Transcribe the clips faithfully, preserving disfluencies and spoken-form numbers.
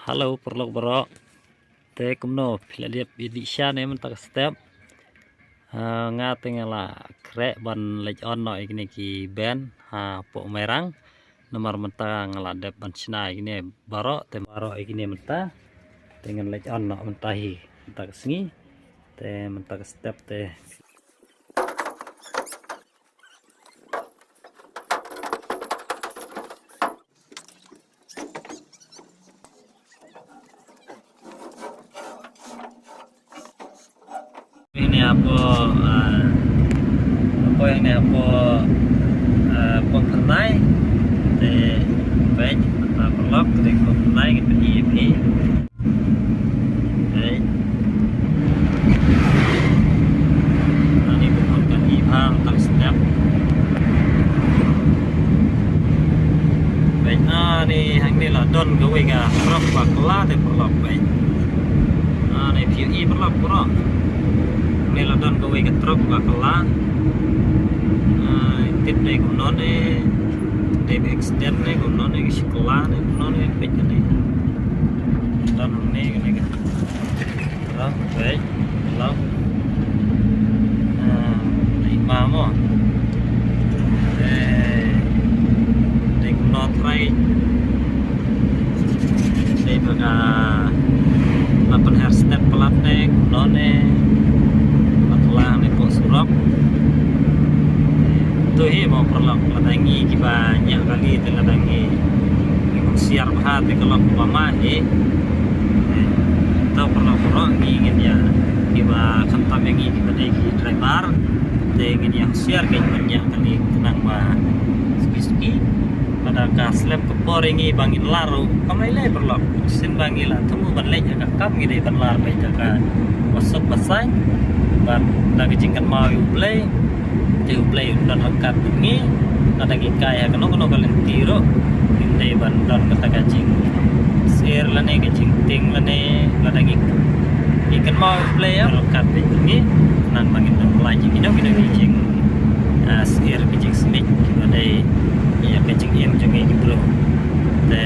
Hello, paralok baroh. Te kumno, phi la dep ïa dih sha ne mynta ka step? Ah, nga te nga la khreh ban leit on noh ïa kine ki ben hapoh Mairang. Namar mynta nga la dep ban shna ïa kine baroh, te baroh ïa kine mynta. Te ngan leit on noh mynta hi, mynta ka sngi. Te mynta ka step te Ini apa, ah, apa yang ni apa, ah, pok pernai, te pek, apa pelok, te pok pernai, kita ip, ip. Pek. Ani pok kan ip, ha, tak step. Pek, ani hangne la don kawei ka trok ba kala te pelok pek. Ah, ne phi ïohi paralok baroh. Ne la don kawei ka trok ba kala. Ah, tip dei kumno ne, dei ba accident ne kumno ne, ka shi kala ne kumno ne, peit kane. Don hangne kane ka trok, peit, paralok. Ah, dei ma mo. Eh, dei kumno trai. Dei ba nga la pynher step palat ne, kumno ne, la kala ne pok surok. To hi mo paralok, lada ngi kiba ñiah kali te lada ngi, ngi husiar bha te ka long kaba ma hi. To paralok baroh ngi ngin ïa, kiba khamtam ïa ngi kiba dei ki driver. Te ngin ïa husiar kein ban ñiah kali khnang ba suki suki. Lada ka slem ka por ïa ngi ba ngin lar ruh kam lei lei paralok. Shisien ba ngi la thmu ban leit ha ka kam ngi dei ban lar beit ha kaba suk ba saiñ. Bad da ka jingkynmaw ïa U Blei. Te U Blei un don ryngkat bad ngi. Lada ngi kai ha kano kano ka lynti ruh. Ngim dei ban don kata ka jing syier lane ka jingtieng lane lada ngi, ngi kynmaw U Blei ïa ryngkat bad ngi. Khnang ba ngin ym lait ïa kino kino ki jing, ah, syier ki jingsmit kiba dei ïa ka jingim jong ngi ki briew. Te,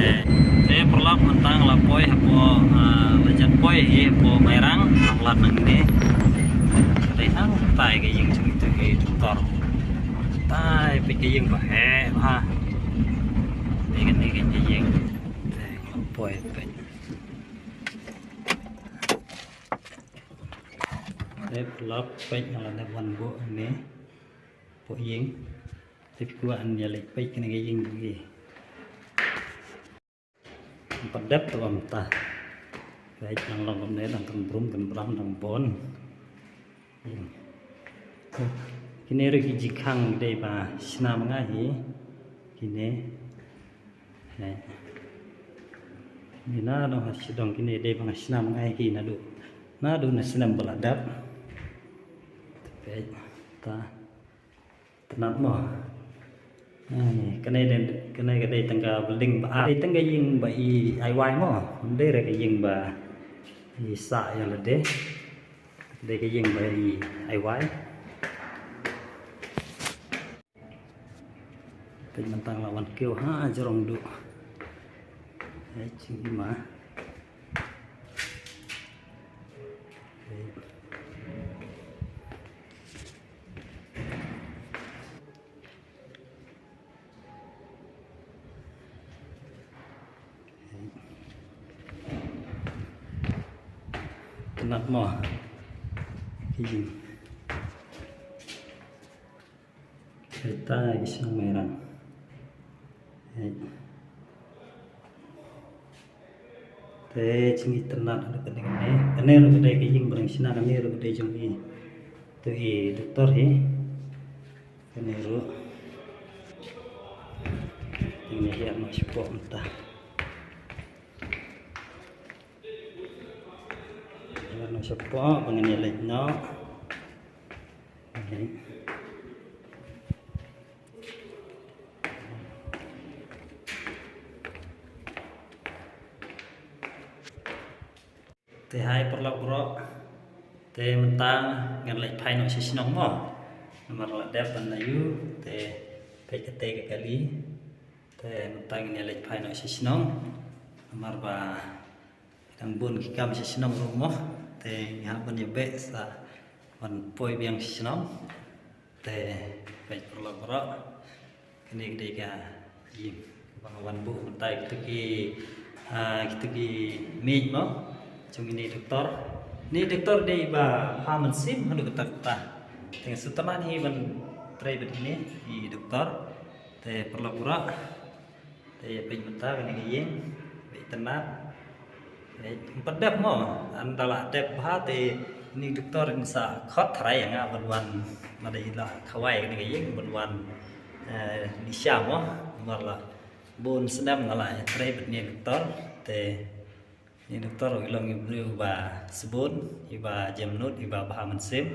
te paralok mynta nga la poi hapoh, ah, la jan poi hi hapoh Mairang, la lad nangne. Te hangtai ka ïing jong itu ki doktor. Tai peit ka ïing ba heh bha. Te kane ka ïing. Te nga la poi peit. Te paralok peit nga la dep wan buh ne. Buh ïing. Te phi kwah ban ïa leit peit kane ka ïing jong ki. Pat dep te ba mynta. Peit dang long kumne, dang kynbrum kynbram dang bun. Kine ruh ki jingkhang dei ba shna ma nga hi. Kine. Hei. Ni na dong ha sdang kine dei ba nga shna ma nga hi naduh, naduh na snem ba la dep. Peit ta. Tnat mo. Ai, kane dei, kane ka dei tang ka building ba ar. Dei tang ka ïing ba i ai wai mo. Dei re ka ïing ba i sah ïa lade. Dei ka ïing ba i ai wai. Peit mynta la wan kiew ha jrong duh. Ai, jingim ma. Tnat mo. Ki jing. Kita ki shnong Mairang. Te jingïatynnad ruh ka dei kane. Kane ruh ka dei ka ïing ba dang shna, kane ruh ka dei jong i. To i doktor hi. Kane ruh. Te ngin ïa hiar noh shapoh mynta. Hiar noh shapoh ba ngin ïa leit noh. Te hai paralok baroh. Te mynta ngan leit phai noh sha shnong mo. Namar la dep ban ïa u te peit katei ka kali. Te mynta ngin ïa leit phai noh sha shnong. Namar ba Tang bun ki kam sha shnong ruh mo. Te ngi hap ban ïa beh sa ban poi biang sha shnong. Te peit paralok baroh. Kane ka dei ka ïing ba nga wan buh mynta ïa kita ki, ah, kita ki miej mo. Jong ine i doktor. Ine i doktor dei ba ha mynsiem haduh katta katta. Te nga sngewtynnat hi ban trei bad ine i doktor. Te paralok baroh. Te ïa peit mynta kane ka ïing ba itynnat. Te ym pat dep mo, ynda la dep bha te ine i doktor in sa khot tharai ïa nga ban wan, lada i la khawai kane ka ïing ban wan, eh, leit sha mo. Namar la bun snem nga la ïatrei bad ine i doktor. Te ine i doktor u long i briew ba sbun, iba jemnud, iba bha mynsiem.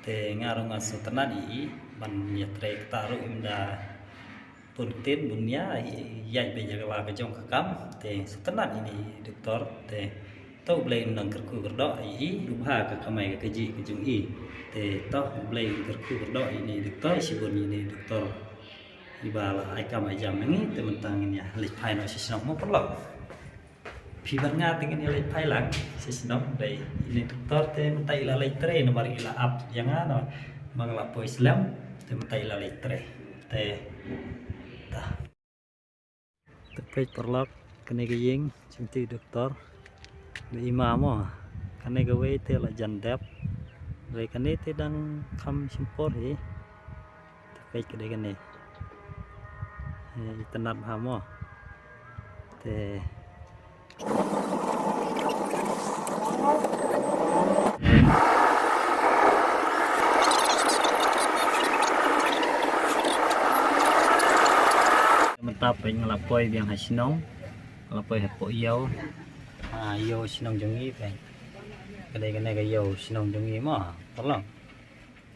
Te nga ruh nga sngewtynnat ïa i ban ïatrei, kata ruh ym da bun ktien bun nia, ïaid beit ïa la ka jong ka kam. Te sngewtynnat ïa ine i doktor. Te to U Blei un nang kyrkhu kyrdoh ïa i, u bha ka kamai ka kajih ka jong i. Te to U Blei un kyrkhu kyrdoh ïa ine i doktor, shibun ïa ine i doktor iba la ai kam ai jam ïa ngi. Te mynta ngin ïa leit phai noh sha shnong mo paralok. Phi bad nga te ngin ïa leit phai lang sha shnong. Dei ine i doktor te mynta i la leit trei namar i la ap ïa nga namar nga la poi slem. Te mynta i la leit trei. Te ta. Te peit paralok, kane ka ïing jong ine i doktor. Dei i ma mo. Kane kawei te la jan dep. Dei kane te dang kham shim por hi. Te peit ka dei kane. Itynnat bha mo. Te mynta peit nga la poi biang ha shnong. Nga la poi hapoh ïew. Ha ïew shnong jong ngi peit. Ka dei kane ka ïew shnong jong ngi mo. Tolong.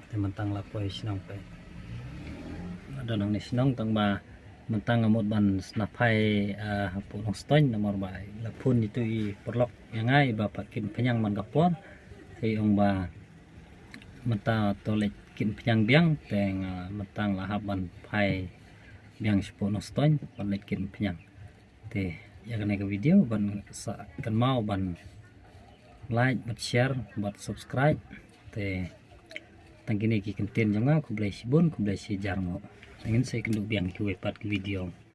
Te mynta nga la poi shnong peit. Nga don hangne shnong tang ba mynta nga mut ban sna phai, ah, hapoh Nongstoiñ namar ba la phone ïa itu i paralok ïa nga iba pat kit phniang man ka por. Te i ong ba mynta to leit kit phniang biang, te nga mynta nga la hap ban phai biang shapoh Nongstoiñ ban leit kit phniang. Te ïa kane ka video ban sa kynmaw ban like, ban share, ban subscribe. Te tang kine ki kyntien jong nga, khublei shibun, khublei shihajar nguh. Te ngin sa ïakynduh biang kiwei pat ki video.